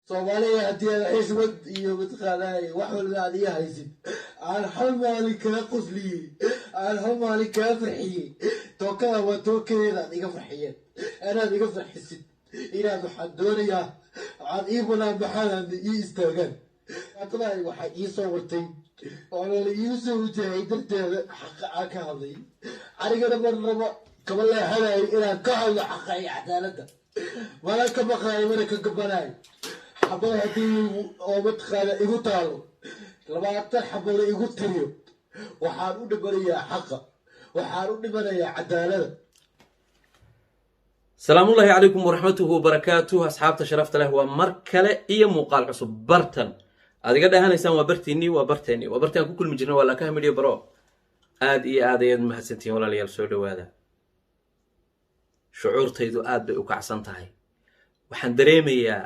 Soomaaliya haddii aad xishmad iyo mataqaanaa wax walba aad ii haysid, aan hal maalin kaa qosliyey, aan hal maalin kaa farxiyey, tookada waa tookadeeda aad iga farxiyeen, inaad iga farxisid, inaad waxaan doonayaa aad ii banaan baxaan, aad ii istaagaan. Dhibaatada waxaa ii soo wartay oo la iigu soo wajahay darteeda xaqa aan ka hadlay. Anigana marnaba kama leexanayo inaan ka hadlo xaqa iyo cadaaladda, mana ka maqlaayo, mana ka gabanayo. Xabad haddii oo mataqaana igu taalo, 20 xabada igu tiriyo, waxaan u dhimanayaa xaqa, waxaan u dhimanayaa cadaaladda. Salaamullaahi calaykum waraxmatuhu wabarakaatuh. Asxaabta sharafta leh, waa mar kale iyo muuqaal cusub. Bartan aad iga dhahanaysaan waa bartiinnii, waa barteennii, waa bartii aan ku kulmi jirnay, waa Laakaha Media Bro. Aad iyo aad ayaad mahadsantihiin, walaalayaal, soo dhowaada. Shucuurtaydu aad bay u kacsan tahay. Waxaan dareemayaa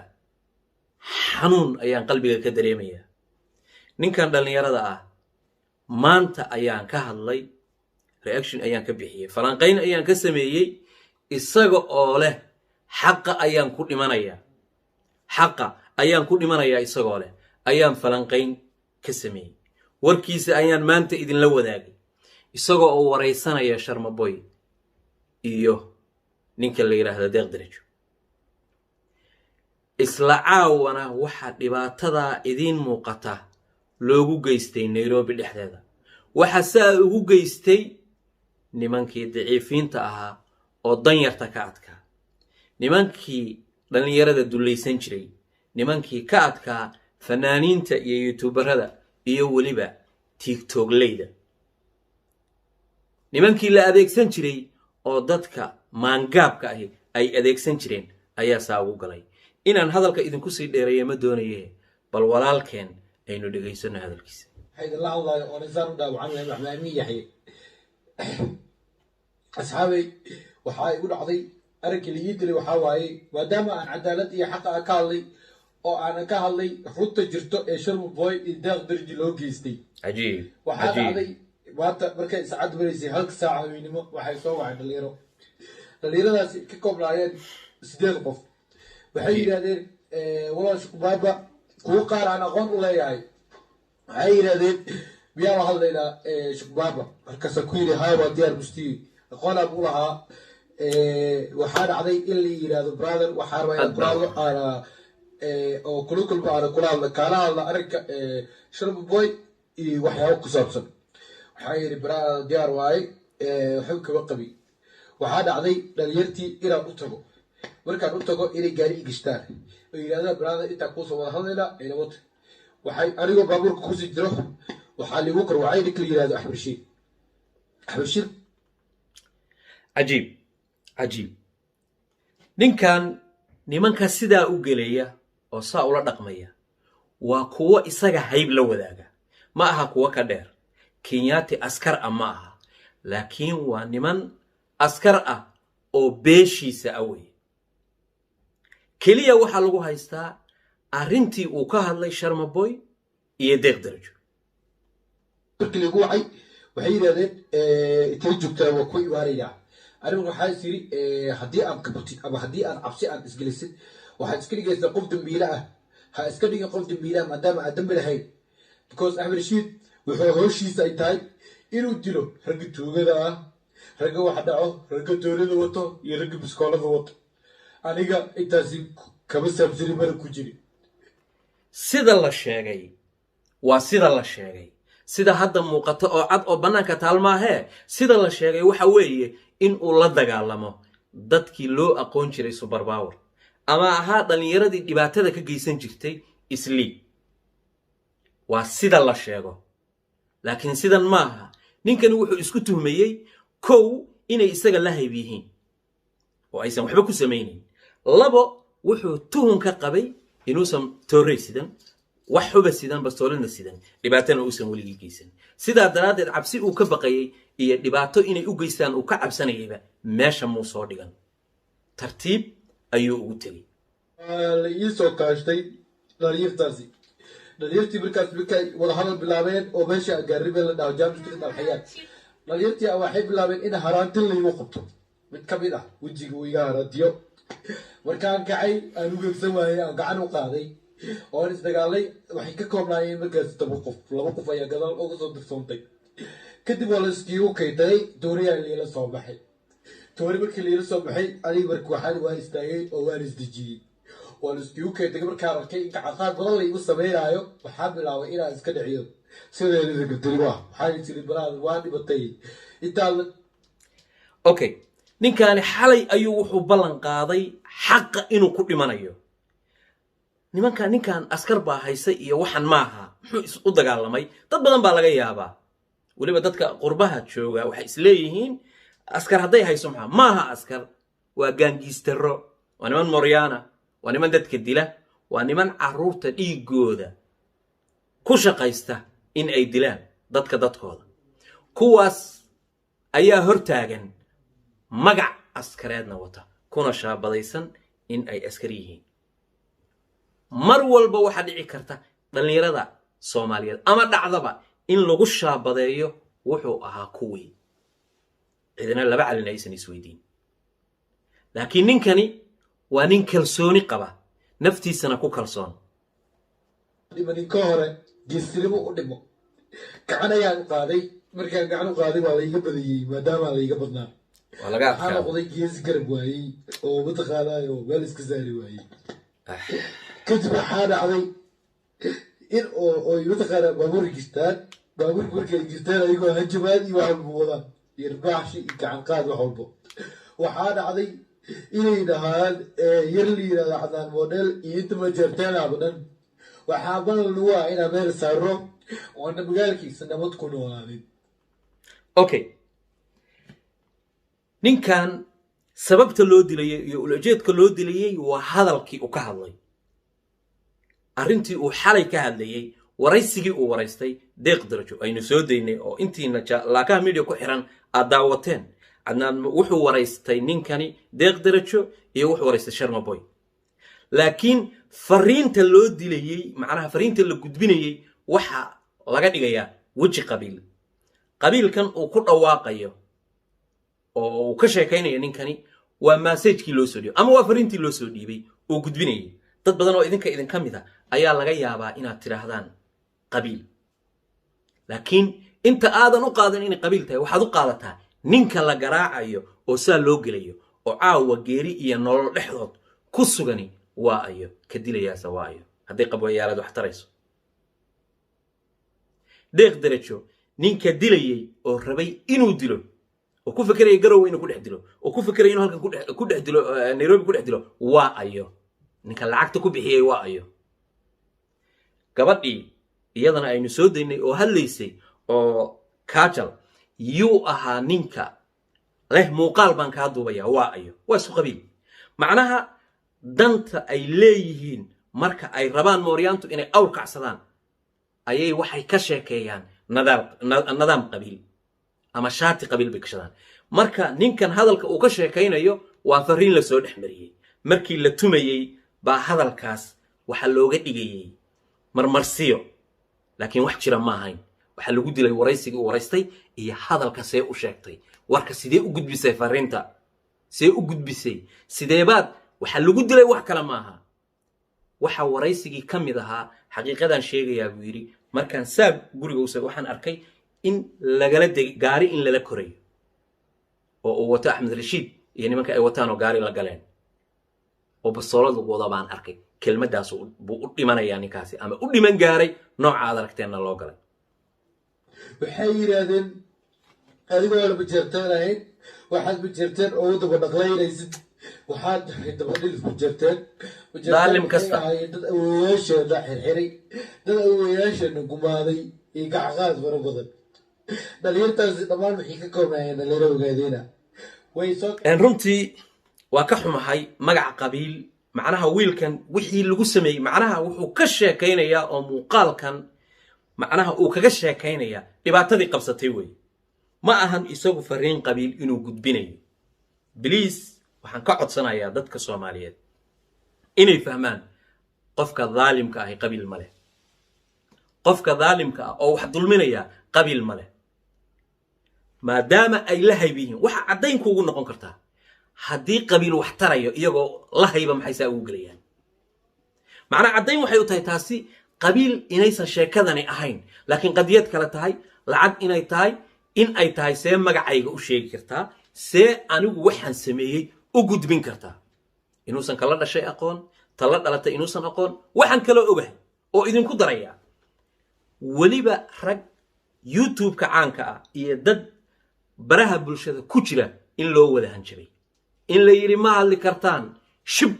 xanuun ayaan qalbiga ka dareemayaa. Ninkan dhallinyarada ah maanta ayaan ka hadlay, reaction ayaan ka bixiyey, falanqayn ayaan ka sameeyey, isaga oo leh "Xaqa ayaan ku dhimanayaa, xaqa ayaan ku dhimanayaa," isagoo leh ayaan falanqayn ka sameeyey. Warkiisa ayaan maanta idinla wadaagay, isagoo oo waraysanaya Sharmaboy iyo ninka la yidhaahda Deeq Darajo. Isla caawana waxaa dhibaatadaa idiin muuqata loogu geystay Nairobi dhexdeeda. Waxaa saa ugu geystay nimankii daciifiinta ahaa oo danyarta ka adkaa, nimankii dhallinyarada dullaysan jiray, nimankii ka adkaa fanaaniinta iyo youtuberada iyo weliba TikTokleyda, nimankii la adeegsan jiray oo dadka maangaabka ahi ay adeegsan jireen ayaa saa ugu galay. Inaan hadalka idinku sii dheereeya ma doonaye, bal walaalkeen aynu dhegaysano hadalkiisa. Waxaa idinla hadlayo oo nisaan u dhaawacan yahay Maxmed Amiin Yaxye. Asxaabay, waxaa igu dhacday arrinkii la ii dilay waxaa waaye maadaama aan cadaalad iyo xaqa aan ka hadlay oo aanan ka hadlay runta jirto ee Sharma Boy iyo Deeq Darji loo geystay. Waxaa dhacday maanta markay saacad maraysay 1-ka saaca haweenimo, waxay soo wacay dhalinyaro. Dhalinyaradaasi ka koobnaayeen sideed qof. Waxay yidhahdeen, "Walaal Shukubaaba," kuwo qaar aan aqoon u leeyahay, waxay yidhahdeen, "Miyaa la hadlaynaa Shukubaaba?" Markaasa ku yidhi, "Haa, waa diyaar." Mustiyi aqoonaan u lahaa. Waxaa dhacday in la yidhahdo, "Brother, waxaa rabaa inaan kula hadlo aana oo kula kulmo, aana kula hadla, kaala hadla arrinka Sharma Boy iyo waxyaabo ku saabsan." Waxaa yidhi, "Brother, diyaar waaye, waxba kama qabi." Waxaa dhacday dhalinyartii inaan u tago. Markaan u tago, inay gaari i gashtaan oo yidhahdaan, "Brother, intaan kuusoo wada hadlaynaa inawata." Waxay anigoo baabuurka kusii jiro waxaa liigu kor wacay ninka la yidhahdo Axmed Rashiid, Axmed Rashiid. Cajiib, cajiib. Ninkan, nimanka sidaa u gelaya oo saa ula dhaqmaya waa kuwo isaga hayb la wadaaga, ma aha kuwo ka dheer. Kenyaati askar ah ma aha, laakiin waa niman askar ah oo beeshiisa ah wey. Keliya waxaa lagu haystaa arrintii uu ka hadlay Sharmaboy iyo Deeq Darajo. Markii lagu wacay, waxay yidhahdeen, "Intay joogtaa? Waa ku imaanaynaa." Anigu waxaa is yidhi, haddii aad qabatid ama haddii aad cabsi aad isgelisid, waxaad iska dhigaysaa qof dambiile ah. Ha iska dhigin qof dambiile ah maadaama aad dambi lahayn, because Axmed Rashiid wuxuu howshiisa ay tahay inuu dilo ragga tuugada ah, ragga wax dhaco, ragga doonida wato iyo ragga biskoolada wato. Aniga intaasi kama saabsani, mana ku jirin. Sida la sheegay, waa sida la sheegay, sida hadda muuqata oo cad oo bannaanka taal maahee, sida la sheegay waxa weeye in uu la dagaalamo dadkii loo aqoon jiray superpower ama ahaa dhallinyaradii dhibaatada ka geysan jirtay Islii. Waa sida la sheego, laakiin sidan maaha. Ninkani wuxuu isku tuhmayey kow inay isaga la hayb yihiin oo aysan waxba ku samaynayn. Labo, wuxuu tuhun ka qabay inuusan toorey sidan, wax xuba sidan, bastooladna sidan, dhibaatana uusan weligii geysan. Sidaa daraaddeed cabsi uu ka baqayey iyo dhibaato inay u geystaan uu ka cabsanayayba meesha muu soo dhigan, tartiib ayuu ugu tegey. Waa la ii soo kaashtay dhalinyartaasi. Dhalinyartii markaas markay wadahadal bilaabeen oo meesha gaaribe la dhaho Jam Street Alxayaat, dhalinyartii waxay bilaabeen in haraantin laygu qabto. Mid ka mid ah wejiga uu iga haraantiyo. Markaan kacay, aan u geegsan waayey, aan gacan u qaaday. Oo aan isdagaalnay. Waxay ka koobnaayeen markaas 10 qof, laba qof ayaa gadaal uga soo dirsoontay. Kadib waa la iskiigu kaytaday, tooriyaa liila soo baxay. Toori markii liila soo baxay, aniga marka waxaan waa istaagay oo waan isdejiyey. Waa la iskiigu kaytagay. Markaan arkay in gacaqaad badan la igu sameynaayo, waxaa bilaabay inaan iska dhiciyo sideeda gabdari. Waa waxaan tiri balaad waa dhibatay intaa. Okay, ninkaani xalay ayuu wuxuu ballan qaaday xaqa inuu ku dhimanayo. Nimanka ninkan askar baa haysa iyo waxan maaha, muxuu is u dagaalamay? Dad badan baa laga yaabaa, weliba dadka qurbaha jooga, waxay isleeyihiin askar hadday hayso maxaa. Maaha askar, waa gaangiistaro, waa niman moryaana, waa niman dadka dila, waa niman carruurta dhiigooda ku shaqaysta in ay dilaan dadka dadkooda. Kuwaas ayaa hortaagan, magac askareedna wata, kuna shaabadaysan in ay askar yihiin. Mar walba waxaa dhici karta dhallinyarada Soomaaliyeed ama dhacdaba in lagu shaabadeeyo wuxuu ahaa kuwii cidina laba calina aysan isweydiin. Laakiin ninkani waa nin kalsooni qaba, naftiisana ku kalsoon. Dhimanin ka hore geesinimo u dhimo. Gacan ayaan u qaaday. Markaan gacan u qaaday waa laiga badiyey, maadaama laiga badnaa. Waa laga Waxaa adkaa. noqday geesi garab waayey oo mataqaanaayo meel iska saari waayey. Kadib waxaa dhacday in oo oy mataqaanaa baabuur gistaan. Baabuurka markay gistaan, ayagoo hanjabaad iyo wax walba wadaan iyo irbaaxshi iyo gacan qaad wax walbo, waxaa dhacday inay dhahaan yar la yidhahdo Cadaan Model iyo inta Majeerteenaba dhan, waxaa balan lagu ah inaan meel saaro oona magaalkiisa nabad ku noolaanin. Okay, ninkan sababta loo dilayay iyo ulajeedka loo dilayey waa hadalkii uu ka hadlay, arrintii uu xalay ka hadlayey, waraysigii uu waraystay Deeq Darajo aynu soo daynay oo intiina Laakaha Media ku xiran aad daawateen. Cadnaan wuxuu waraystay ninkani Deeq Darajo iyo wuxuu waraystay Sharma Boy. Laakiin fariinta loo dilayey, macnaha fariinta la gudbinayey, waxa laga dhigayaa weji qabiil. Qabiilkan uu ku dhawaaqayo oo uu ka sheekaynayo ninkani waa message-kii loo soo dhiibay ama waa fariintii loo soo dhiibay oo gudbinayay. Dad badan oo idinka idinka mid a ayaa laga yaabaa inaad tidhaahdaan qabiil, laakiin inta aadan u qaadan inay qabiil tahay, waxaad u qaadataa ninka la garaacayo oo saa loo gelayo oo caawa geeri iyo nolol dhexdood ku sugani waa ayo, ka dilayaasa waa ayo, hadday qabwayaalad wax tarayso. Deeq Darajo ninka dilayey oo rabay inuu dilo oo ku fekeraya Garowe inuu ku dhex dilo oo ku fekeraya inuu halkan ku dhex dilo, Nairobi ku dhex dilo, waa ayo? Ninka lacagta ku bixiyey waa ayo? Gabadhii iyadana aynu soo daynay oo hadlaysay oo Kajal, yuu ahaa ninka leh muuqaal baan kaa duubaya? Waa ayo? Waa isku qabiil. Macnaha danta ay leeyihiin marka ay rabaan mooryaantu inay awr kacsadaan ayay waxay ka sheekeeyaan nadaam qabiil ama shaati qabiil bay gashadaan. Marka ninkan hadalka uu ka sheekaynayo waa fariin la soo dhex mariyey. Markii la tumayey baa hadalkaas waxaa looga dhigayey marmarsiyo, laakiin wax jira ma ahayn. Waxaa lagu dilay waraysigii uu waraystay iyo hadalka see u sheegtay, warka sidee u gudbisay, fariinta see u gudbisay, sideebaad waxaa lagu dilay. Wax kale maaha, waxa waraysigii ka mid ahaa xaqiiqadan sheegayaa buu yidhi: markaan saa guriga usa waxaan arkay in lagala degay gaari, in lala korayo oo uu wato Axmed Rashiid iyo nimanka ay wataan oo gaari la galeen oo basoolad lagu wada baan arkay. Kelmaddaas buu u dhimanayaa ninkaasi ama u dhiman gaaray nooca aad aragteenna loo galay. Waxay yidhaahdeen adigoo la Majeerteen ahayn, waxaad Majeerteen ugu daba dhaqlaynaysid, waxaad tahay dabadhilif Majeerteen. Daalim kasta. Ahaayeen dad awowayaasheena xirxiray, dad awowayaasheena gumaaday iyo gacqaad fara badan. Dhalinyartaasi dhammaan waxay ka koobnaayeen dhalinyaro ogaadeena way soo Runtii waa ka xumahay magaca qabiil. Macnaha wiilkan wixii lagu sameeyey, macnaha wuxuu ka sheekaynayaa oo muuqaalkan macnaha uu kaga sheekaynayaa dhibaatadii qabsatay wey. Ma ahan isagu fariin qabiil inuu gudbinayo. Please, waxaan ka codsanayaa dadka Soomaaliyeed inay fahmaan qofka daalimka ahi qabiil ma leh. Qofka daalimka ah oo wax dulminaya qabiil ma leh, maadaama ay la hayb yihiin. Waxa caddayn kuugu noqon kartaa, haddii qabiil wax tarayo iyagoo la hayba, maxay saa ugu gelayaan? Macnaa caddayn waxay u tahay taasi qabiil inaysan sheekadani ahayn, laakiin qadiyad kale tahay, lacag inay tahay, in ay tahay see magacayga u sheegi kartaa, see anigu waxaan sameeyey u gudbin kartaa. Inuusan kala dhashay aqoon, tala dhalatay inuusan aqoon. Waxaan kaloo ogahay oo idinku darayaa, weliba rag YouTube-ka caanka ah iyo dad baraha bulshada ku jira in loo wada hanjabay, in la yidhi ma hadli kartaan, shib.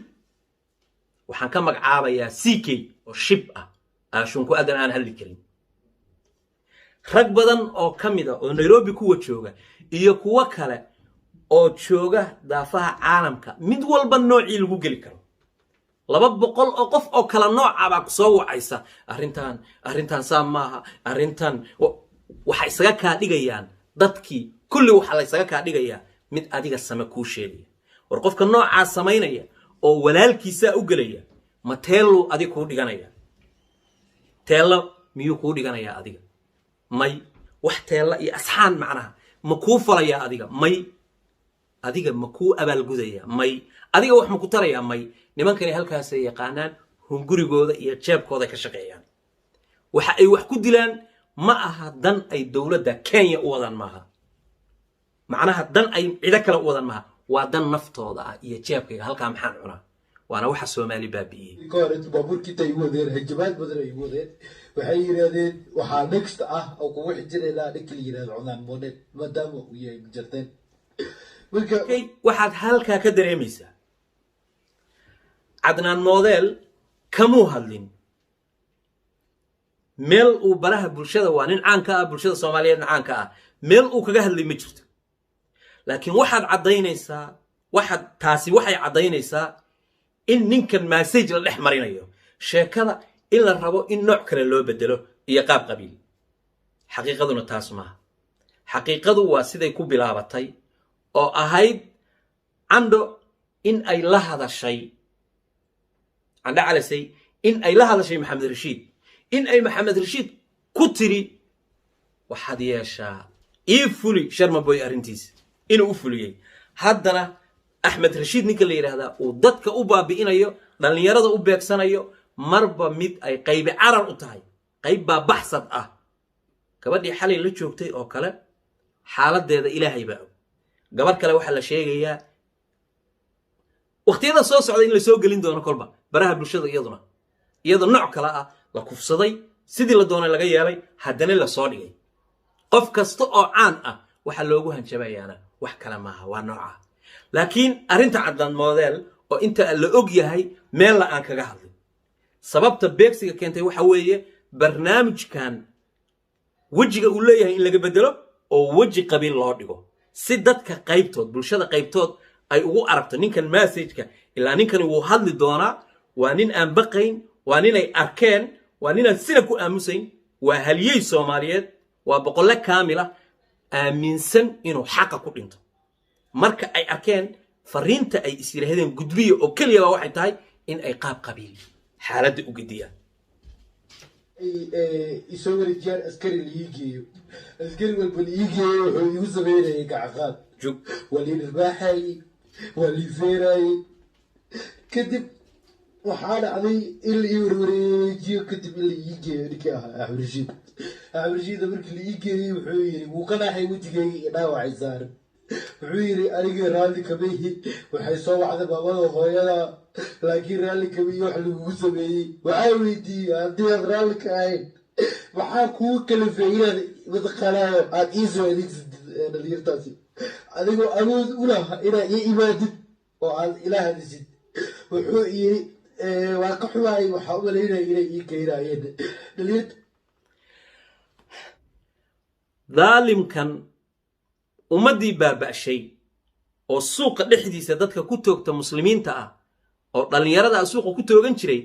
Waxaan ka magacaabayaa CK oo shib ah, aashunku adan aan hadli karin. Rag badan oo ka mid a oo Nairobi kuwa jooga iyo kuwo kale oo jooga daafaha caalamka, mid walba noocii lagu geli karo, 200 oo qof oo kala nooca baa ku soo wacaysa. Arrintan, arrintan saa maaha, arrintan waxay isaga kaa dhigayaan dadkii kulli, waxaa la isaga kaa dhigayaa mid adiga same kuu sheegaya. War qofka noocaa samaynaya oo walaalkiisaa u gelaya, ma teelluu adig kuu dhiganaya? Teello miyuu kuu dhiganayaa adiga? May. Wax teella iyo asxaan macnaha ma kuu falayaa adiga? May. Adiga ma kuu abaalgudaya? May. Adiga wax ma ku tarayaa? May. Nimankani halkaasay yaqaanaan, hungurigooda iyo jeebkooda ka shaqeeyaan. Waxa ay wax ku dilaan ma aha dan ay dowladda Kenya u wadaan, maaha macnaha dan ay cido kale u wadaan maaha, waa dan naftooda ah iyo jeebkayga halkaa maxaan cunaa. Waana waxa Soomaali baabi'iyey. Ka hor inta baabuurkiita ay wadeen, hanjabaad badan ay wadeen. Waxay yidhaahdeen waxaa next ah oo kugu xijinaynaa ninka la yidhahdo Cunaan Monet, maadaama uu yahay Jarteen. Marka Okay, waxaad halkaa ka dareemaysaa Cadnaan Model kamuu hadlin meel uu baraha bulshada, waa nin caanka ah, bulshada Soomaaliyeedna caanka ah, meel uu kaga hadlay ma jirto. Laakiin waxaad caddaynaysaa, waxaad taasi waxay caddaynaysaa in ninkan message la dhex marinayo sheekada, in la rabo in nooc kale loo bedelo iyo qaab qabiil. Xaqiiqaduna taas maaha. Xaqiiqadu waa siday ku bilaabatay oo ahayd Candho in ay la hadashay, Candho Calisay in ay la hadashay Maxamed Rashiid, in ay Maxamed Rashiid ku tiri waxaad yeeshaa ii fuli Sharmaboy arrintiisa, inuu u fuliyey. Haddana Axmed Rashiid ninka la yidhaahdaa uu dadka u baabi'inayo, dhallinyarada u beegsanayo, marba mid ay qaybi carar u tahay, qayb baa baxsad ah. Gabadhii xalay la joogtay oo kale xaaladeeda Ilaahay baa og. Gabadh kale waxaa la sheegayaa wakhtiyada soo socda in la soo gelin doono kolba baraha bulshada, iyaduna iyadoo nooc kale ah la kufsaday, sidii la doonay laga yeelay, haddana la soo dhigay. Qof kasta oo caan ah waxaa loogu hanjabayaana wax kale maaha, waa nooca. Laakiin arrinta Cadnaan Model oo inta la og yahay meella aan kaga hadlin, sababta beegsiga keentay waxa weeye barnaamijkan wejiga uu leeyahay in laga bedelo oo weji qabiil loo dhigo, si dadka qaybtood, bulshada qaybtood ay ugu aragto ninkan messageka. Ilaa ninkani wuu hadli doonaa, waa nin aan baqayn, waa ninay arkeen, waa ninaan sina ku aamusayn, waa halyey Soomaaliyeed, waa boqolle kaamila, aaminsan inuu xaqa ku dhinto. Marka ay arkeen fariinta ay is yidhaahdeen gudbiya oo keliya baa waxay tahay in ay qaab qabiil xaaladda u gediyaan. Ay isoo wareejiyaan, askari la ii geeyo, askari walba la ii geeyo wuxuu igu sameynayay gacaqaad. Jug. Waa lii dhirbaaxayey, waa lii feerayey. Kadib waxaa dhacday in la ii warwareejiyo, kadib in la ii geeyo ninkii ahaa Axmed Rashiid. Axmed Rashiid markii la ii geeyey wuxuu yiri, wuu ka naaxay wejigayga iyo dhaawacay saaran. Wuxuu yiri anigii raalli kama ihi, waxay soo wacday maamada hooyada, laakiin raalli kama ihi wax lagugu sameeyey. Waxaa weydiiyey haddii aad raalli ka ahayn maxaa kugu kalifay inaad mataqaanaayo aad ii soo adeegsatid dhalinyartaasi, adigoo awood u laha inaad ii imaadid oo aad ila hadisid? Wuxuu yiri waa ka xumaay, waxaa u malaynaya inay ii keenayeen dhalinyarta. Daalimkan ummaddii baaba'shay oo suuqa dhexdiisa dadka ku toogta muslimiinta ah oo dhallinyarada ah suuqa ku toogan jiray,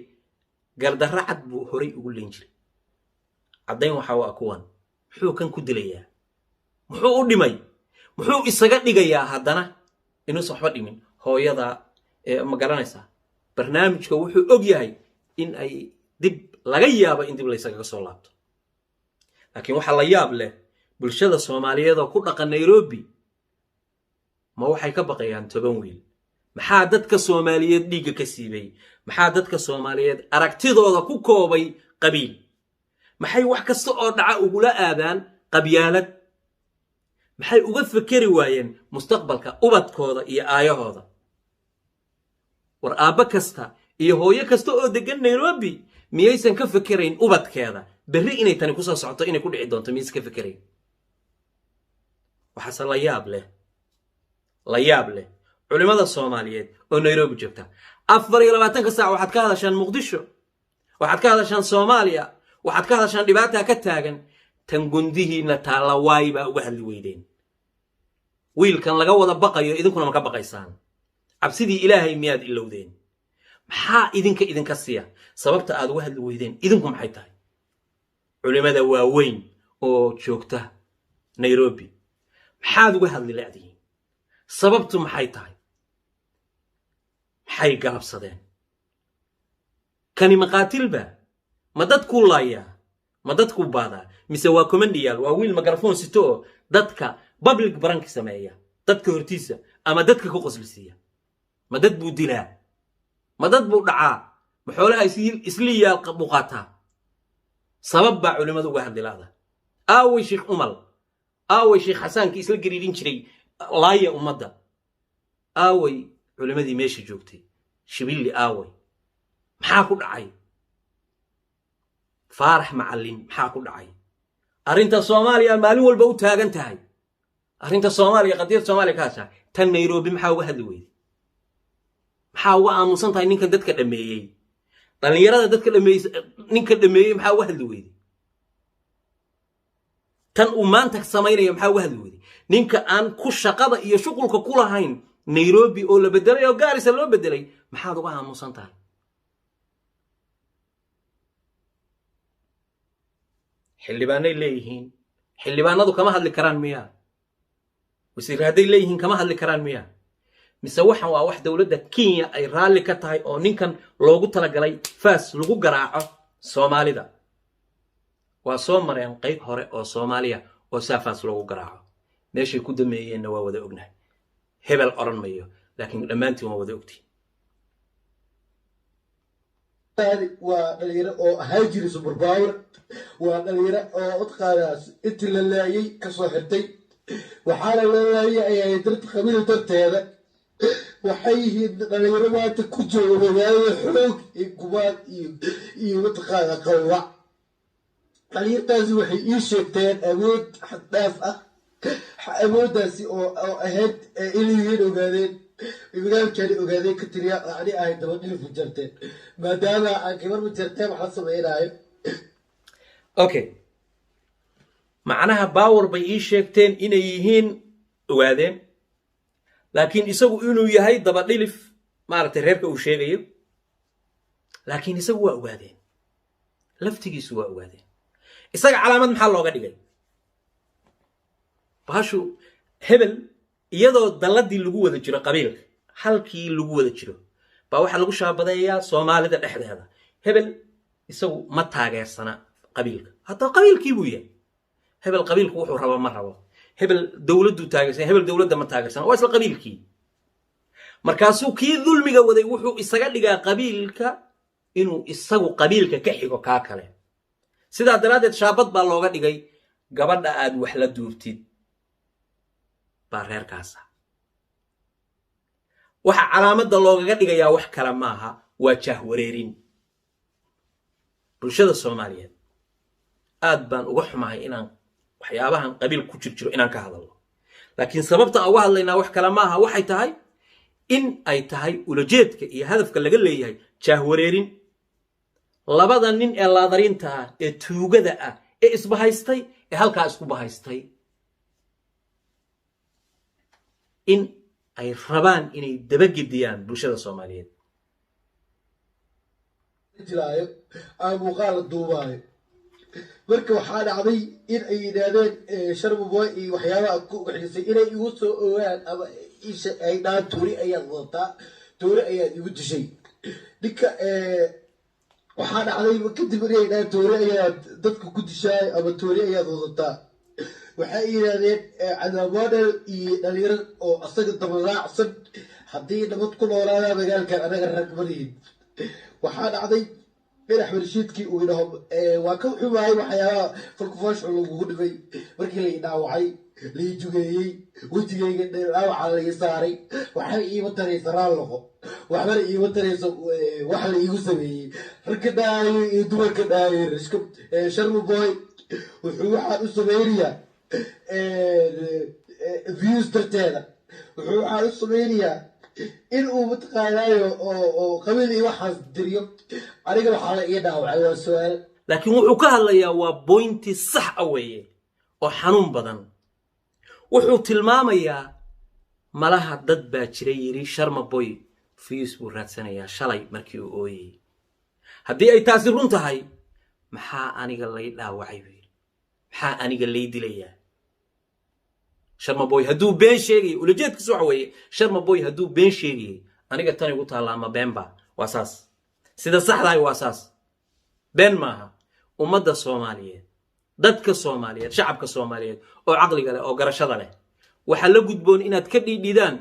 gardarro cad buu horay ugu leyn jiray. Caddayn waxaa waa kuwan. Muxuu kan ku dilayaa? Muxuu u dhimay? Muxuu isaga dhigayaa haddana inuusan waxba dhimin hooyada? Ma garanaysaa, barnaamijka wuxuu og yahay in ay dib laga yaabo in dib laysagaga soo laabto. Laakiin waxaa la yaab leh, bulshada Soomaaliyeed oo ku dhaqan Nairobi ma waxay ka baqayaan 10 wiil? Maxaa dadka Soomaaliyeed dhiigga ka siibay? Maxaa dadka Soomaaliyeed aragtidooda ku koobay qabiil? Maxay wax kasta oo dhaca ugula aadaan qabyaalad? Maxay uga fekeri waayeen mustaqbalka ubadkooda iyo aayahooda? War aabbo kasta iyo hooyo kasta oo deggan Nairobi miyaysan ka fekerayn ubadkeeda berri inay tani kusoo socoto, inay ku dhici doonto? Miyaysan ka fekerayn? Waxaase la yaab leh, la yaab leh, culimmada Soomaaliyeed oo Nairobi joogta, 24-ka saac waxaad ka hadashaan Muqdisho, waxaad ka hadashaan Soomaaliya, waxaad ka hadashaan dhibaataa ka taagan. Tan gundihiinna taalla waay baa uga hadli weydeen? Wiilkan laga wada baqayo idinkuna ma ka baqaysaan? Cabsidii Ilaahay miyaad ilowdeen? Maxaa idinka idinka siya? Sababta aad uga hadli weydeen idinku maxay tahay? Culimmada waaweyn oo joogta Nairobi, maxaad uga hadli la'dihiin? Sababtu maxay tahay? Maxay galabsadeen? Kani maqaatilba ma dadkuu laayaa? Ma dadkuu baadaa? Mise waa comedian? Waa wiil mikrafoon sito oo dadka public prank-i sameeya, dadka hortiisa ama dadka ku qoslisiiya. Ma dad buu dilaa? Ma dad buu dhacaa? Ma xoolaha isliyaal buu qaataa? Sabab baa culimmadu uga hadli la'da. Aaway Sheekh Umal? Aaway Sheekh Xasaankii isla gariirin jiray laaya ummadda? Aaway culimmadii meesha joogtay? Shibilli aaway? Maxaa ku dhacay Faarax Macallin? Maxaa ku dhacay? Arrinta Soomaaliya maalin walba u taagan tahay, arrinta Soomaaliya, qadiyad Soomaaliya ka hashaa. Tan Nairobi maxaa uga hadli weyday? Maxaa uga aamusan tahay ninkan dadka dhameeyey, dhallinyarada dadka dhameeyey? Ninka dhameeyey maxaa uga hadli weyday? Tan uu maanta samaynayo maxaa uga hadli weyday? Ninka aan ku shaqada iyo shuqulka ku lahayn Nairobi oo la bedelay oo Gaarisa loo bedelay maxaad uga aamusan tahay? Xildhibaanay leeyihiin, xildhibaanadu kama hadli karaan miyaa? Wasiir hadday leeyihiin kama hadli karaan miyaa? Mise waxan waa wax dowladda Kenya ay raalli ka tahay oo ninkan loogu talagalay faas lagu garaaco Soomaalida? Waa soo mareen qayb hore oo Soomaaliya oo saa faas loogu garaaco, meeshay ku dameeyeenna waa wada ognahay. Hebel odhan mayo, laakiin dhammaantiin waa wada ogtihin. Waa dhalinyaro oo ahaa jiray super power, waa dhalinyaro oo mataqaanaa intii la laayay kasoo xirtay, waxaana la laayay ayaa darta qabiil darteeda. Waxay yihiin dhalinyaro maanta ku jooga magaalada xoog iyo gumaad iyo mataqaanaa qawac. Dhalinyartaasi waxay ii sheegteen awood xaddhaaf ah, awooddaasi oo ahayd inay yihiin Ogaadeen, magaalkani Ogaadeen ka tiriya, ani ahay dabadhilif Majarteen, maadaama aan gabar Majarteen wax la sameynaayo. Okay, macnaha power bay ii sheegteen inay yihiin Ogaadeen, laakiin isagu inuu yahay dabadhilif, maaragtay, reerka uu sheegayo, laakiin isagu waa Ogaadeen, laftigiisu waa Ogaadeen. Isaga calaamad maxaa looga dhigay? Bahashu hebel iyadoo dalladii lagu wada jiro, qabiilka halkii lagu wada jiro baa waxaa lagu shaabadeeyaa Soomaalida dhexdeeda. Hebel isagu ma taageersana qabiilka, haddaba qabiilkii buu yahay. Hebel qabiilku wuxuu rabo ma rabo, hebel dowladduu taageersan, hebel dowladda ma taageersana, waa isla qabiilkii. Markaasuu kii dulmiga waday wuxuu isaga dhigaa qabiilka inuu isagu qabiilka ka xigo kaa kale. Sidaa daraaddeed shaabad baa looga dhigay gabadha aad wax la duubtid baa reerkaasa. Waxa calaamadda loogaga dhigayaa wax kale maaha, waa jaahwareerin bulshada Soomaaliyeed. Aad baan uga xumahay inaan waxyaabahan qabiil ku jir jiro inaan ka hadalno, laakiin sababta aan uga hadlaynaa wax kale maaha, waxay tahay in ay tahay ulajeedka iyo hadafka laga leeyahay jaahwareerin labada nin ee laadariinta ah ee tuugada ah ee isbahaystay, ee halkaa isku bahaystay, in ay rabaan inay dabagediyaan bulshada Soomaaliyeed. Jilaayo aan muuqaal la duubaayo. Marka waxaa dhacday in ay yidhaahdeen Sharma Boy iyo waxyaabaha ku ugaxisay inay igu soo ogaan ama isha ay dhahaan toori ayaad wadataa, toori ayaad igu dishay ninka. Waxaa dhacday kadib inay dhahaan toori ayaad dadka ku dishaay ama toori ayaad wadataa. Waxay yidhaahdeen Cadaab Model iyo dhalinyaro oo asaga dabaraacsan Haddii nabad ku noolaadaa magaalkan, anaga rag malihin. Waxaa dhacday in Axmed Rashiidkii uu idhaho waa ka xumaayay waxyaabaha falkufooshu lagugu dhibay markii lai dhaawacay, lai jugeeyey, wejigayga dhaawaca lai saaray. Waxba iima taraysa raal noqo, waxbana iima tarayso wax la iigu sameeyey. Ragka dhaayo iyo dumarka dhaayo, Sharma Boy wuxuu waxaan u sameynayaa views darteeda, wuxuu waxaan u sameynayaa in uu mataqaanaayo oo qabiil iyo waxaas diriyo. Aniga waxaa la ii dhaawacay waa su-aal. Laakiin wuxuu ka hadlayaa waa point sax ah weeye oo xanuun badan. Wuxuu tilmaamayaa malaha dad baa jira yidhi Sharma Boy views buu raadsanayaa shalay markii uu ooyayey. Haddii ay taasi run tahay, maxaa aniga lay dhaawacay buu yidhi, maxaa aniga lay dilayaa? Sharma Boy hadduu been sheegayay, ulajeedkiisu waxa weeye, Sharma Boy hadduu been sheegayay, aniga tan igu taallaa ma been ba? Waa saas, sida saxdahay waa saas, been maaha. Ummadda Soomaaliyeed, dadka Soomaaliyeed, shacabka Soomaaliyeed oo caqliga leh oo garashada leh, waxaa la gudboon inaad ka dhiidhidaan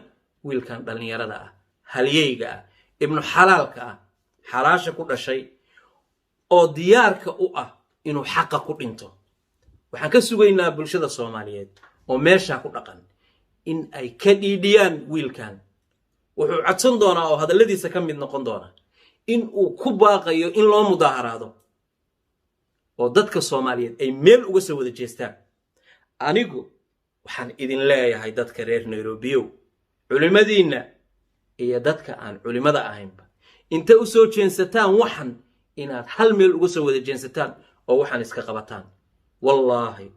wiilkan dhallinyarada ah, halyeyga ah, ibnu xalaalka ah, xalaasha ku dhashay oo diyaarka u ah inuu xaqa ku dhinto. Waxaan ka sugaynaa bulshada Soomaaliyeed oo meeshaa ku dhaqan in ay ka dhiidhiyaan wiilkan. Wuxuu codsan doonaa oo hadalladiisa ka mid noqon doona in uu ku baaqayo in loo mudaaharaado oo dadka Soomaaliyeed ay meel uga soo wada jeestaan. Anigu waxaan idin leeyahay, dadka reer Nairobiyow, culimmadiinna iyo dadka aan culimmada ahaynba, inta u soo jeensataan waxan, inaad hal meel uga soo wada jeensataan oo waxaan iska qabataan. Wallaahi,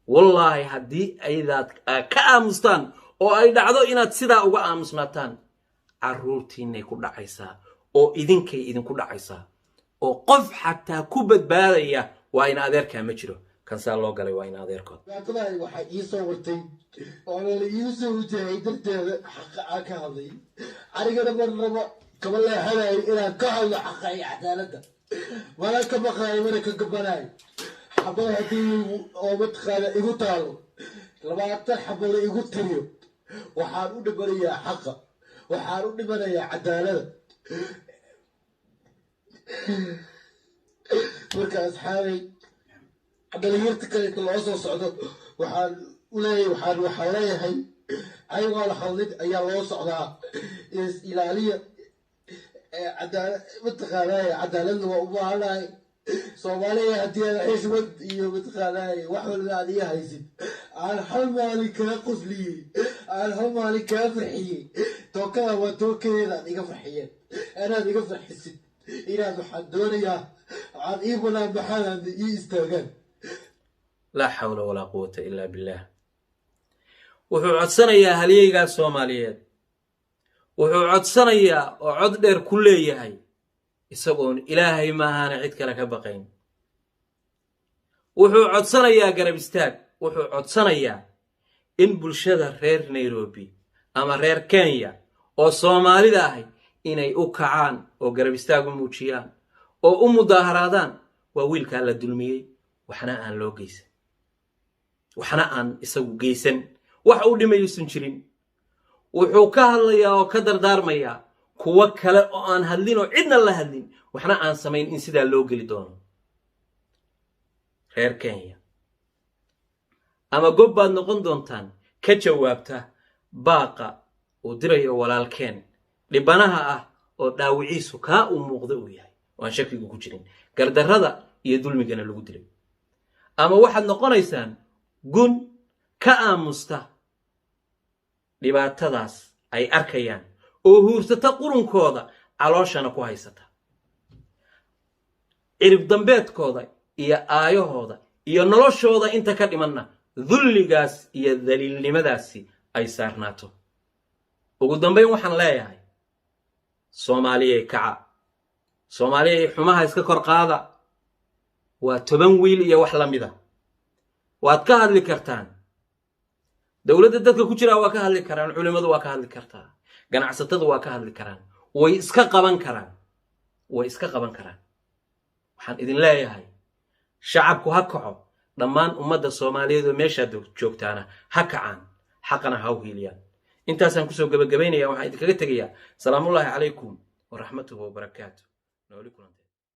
wallaahi, haddii aydaad ka aamustaan oo ay dhacdo inaad sidaa uga aamusnaataan, carruurtiinay ku dhacaysaa oo idinkay idinku dhacaysaa, oo qof xataa ku badbaadaya waa in adeerkaa ma jiro. Kansaa loo galay waa in adeerkood. Dhibaatadaani waxaa ii soo wartay oo la iigu soo wajahay darteeda xaqa aan ka hadlay. Anigana marnaba kama leexanayo inaan ka hadlo xaqa iyo cadaaladda, mana ka baqaayo, mana ka gabanayo. Xabad haddii oo mataqaana igu taalo, 20 xabada igu tiriyo, waxaan u dhimanayaa xaqa, waxaan u dhimanayaa cadaaladda. Marka asxaabay, dhalinyarta kaleeta loo soo socdo waxaan uleeyahay, waxaan leeyahay ayagoo la hadlin ayaa loo socdaa. Is ilaaliya, cadaala mataqaanaaye, cadaaladna waa u baahanahay Soomaaliya. Haddii aad xishmad iyo mataqaanaaye wax walba aad ii haysid, aan hal maalin kaa qosliyey, aan hal maalin kaa farxiyey, tookada waa tookadeeda aad iga farxiyeen, inaad iga farxisid, inaad waxaan doonayaa waxaad ii banaan baxaan ii istaagaan. Laa xawla walaa quwata ilaa billaah. Wuxuu codsanayaa halyeygaa Soomaaliyeed, wuxuu codsanayaa oo cod dheer ku leeyahay, isagoon Ilaahay maahaana cid kale ka baqayn. Wuxuu codsanayaa garab istaag, wuxuu codsanayaa in bulshada reer Nairobi ama reer Kenya oo Soomaalida ahi inay u kacaan oo garab istaag u muujiyaan oo u mudaaharaadaan. Waa wiilkaa la dulmiyey, waxna aan loo geysan, waxna aan isagu geysan, wax uu dhimayuusan jirin. Wuxuu ka hadlayaa oo ka dardaarmayaa kuwo kale oo aan hadlin oo cidna la hadlin, waxna aan samayn, in sidaa loo geli doono. Reer Kenya, ama gob baad noqon doontaan ka jawaabta baaqa uu dirayo walaalkeen dhibanaha ah oo dhaawiciisu kaa uu muuqda uu yahay oo aan shakigu ku jirin, gardarrada iyo dulmigana lagu dilay, ama waxaad noqonaysaan gun ka aamusta dhibaatadaas ay arkayaan oo huursata qurunkooda, calooshana ku haysata, cirib dambeedkooda iyo aayahooda iyo noloshooda inta ka dhimanna dulligaas iyo daliilnimadaasi ay saarnaato. Ugu dambayn waxaan leeyahay, Soomaaliyay kaca, Soomaaliyay xumaha iska kor qaada. Waa 10 wiil iyo wax la mida. Waad ka hadli kartaan, dowladda dadka ku jiraa waa ka hadli karaan, culimmadu waa ka hadli kartaa, ganacsatadu waa ka hadli karaan, way iska qaban karaan, way iska qaban karaan. Waxaan idin leeyahay, shacabku ha kaco, dhammaan ummadda Soomaaliyeed oo meeshaad joogtaana ha kacaan, xaqana ha u hiiliyaan. Intaasaan kusoo gebagabaynaya, waxaan idinkaga tegayaa salaamullaahi calaykum waraxmatuhu wabarakaatu. Nooli kulantee.